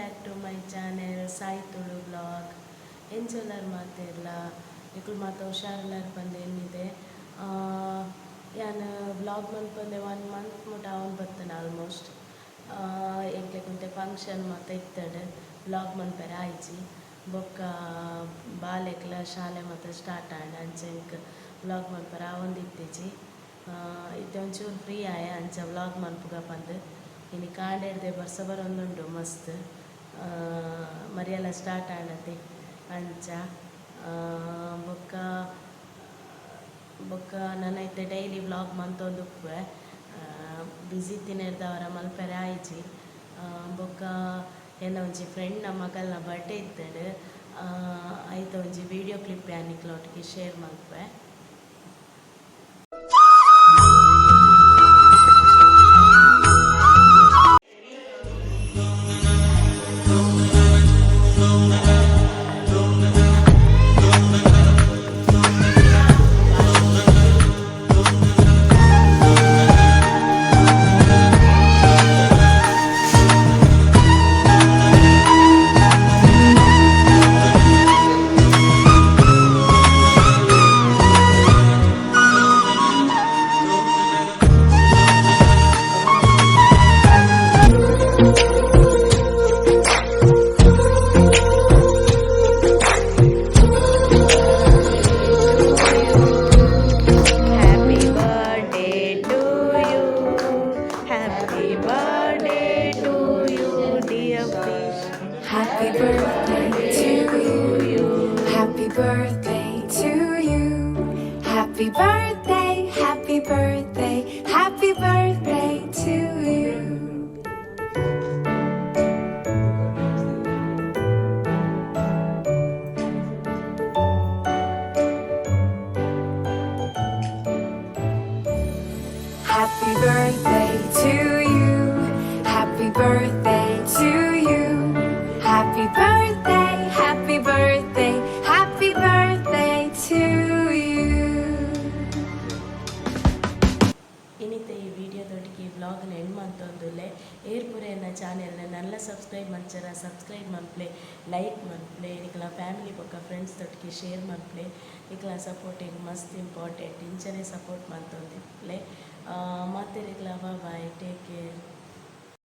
Back to my channel Sai Tulu vlog. ಎಂಚೊಲ್ಲರ್ ಮಾತೆರ್ಲ? ನಿಕುಲು ಮಾತ ಹುಷಾರುಲ್ಲರ್ ಪಂದ್ ಎನ್ನಿದೆ. ಯಾನ್ ವ್ಲಾಗ್ ಮನ್ಪಂದೆ ಒನ್ ಮಂತ್ ಮುಟ ಆವೊಂದು ಬತ್ತುಂಡು ಆಲ್ಮೋಸ್ಟ್. ಎಂಕ್ಲೆಗ್ ಒಂತೆ ಫಂಕ್ಷನ್ ಮಾತ ಇತ್ತುಂಡು, ವ್ಲಾಗ್ ಮನ್ಪೆರೆ ಆಯಿಜಿ. ಬೊಕ್ಕ ಬಾಲೆಗ್ಲ ಶಾಲೆ ಮಾತ ಸ್ಟಾರ್ಟ್ ಆಂಡ್, ಅಂಚ ಎಂಕ್ ವ್ಲಾಗ್ ಮನ್ಪೆರೆ ಆವೊಂದಿತ್ತಿಜಿ. ಇತ್ತೆ ಒಂಚೂರು ಫ್ರೀ ಆಯೆ, ಅಂಚ ವ್ಲಾಗ್ ಮನ್ಪುಗ ಪಂದ್. ಇನಿ ಕಾಂಡೆರ್ದೆ ಬರ್ಸ ಬರೊಂದುಂಡು ಮಸ್ತ್, ಮರಿಯಲ ಸ್ಟಾರ್ಟ್ ಆಂಡತೆ ಅಂಚ. ಬೊಕ್ಕ ಬೊಕ್ಕ ನನ ಇತ್ತೆ ಡೈಲಿ ವ್ಲಾಗ್ ಮಂತೊಂದುಪ್ಪುವೆ. ಬ್ಯುಸಿ ಇತ್ತಿನೆರ್ದಾವರ ಮಲ್ಪೆರೆ ಆಯಿಜಿ. ಬೊಕ್ಕ ಎನ್ನ ಒಂಜಿ ಫ್ರೆಂಡ್ನ ಮಗಲ್ನ ಬರ್ಡೇ ಇತ್ತ್ಂಡ್, ಐತ ಒಂಜಿ ವಿಡಿಯೋ ಕ್ಲಿಪ್ ಯಾನ್ ನಿಕ್ಲೆನೊಟ್ಟಿಗೆ ಶೇರ್ ಮಲ್ಪುವೆ. Happy birthday to you. Happy birthday to you, dear fish. Happy birthday to you. Happy birthday to you. Happy birthday, happy birthday, happy birthday to you. Happy birthday to you. Happy birthday to you. Happy birthday, happy birthday, happy birthday to you. ಇನಿತ ಈ ವಿಡಿಯೋದೊಟ್ಟಿಗೆ ವ್ಲಾಗ್ನ and ಮಂತೊಂದುಲ್ಲೆ. ಏರ್ ಪೂರ ಎನ್ನ ಚಾನೆಲ್ನ ನನಲ subscribe ಮಂಚರ, subscribe ಮನ್ಪುಲೆ, ಲೈಕ್ ಮನ್ಪುಲೆ, ನಿಕ್ಲ ಫ್ಯಾಮಿಲಿ ಬೊಕ್ಕ ಫ್ರೆಂಡ್ಸ್ ದೊಟ್ಟಿಗೆ ಶೇರ್ ಮನ್ಪುಲೆ. ನಿಕ್ಲ ಸಪೋರ್ಟ್ ಮಸ್ತ್ ಇಂಪಾರ್ಟೆಂಟ್. ಇಂಚನೆ ಸಪೋರ್ಟ್ ಮಂತೊಂದಿಪ್ಪುಲೆ. ಮಾತೆರೆಗ್ಲ ಬಾಯ್, ಟೇಕ್ ಕೇರ್.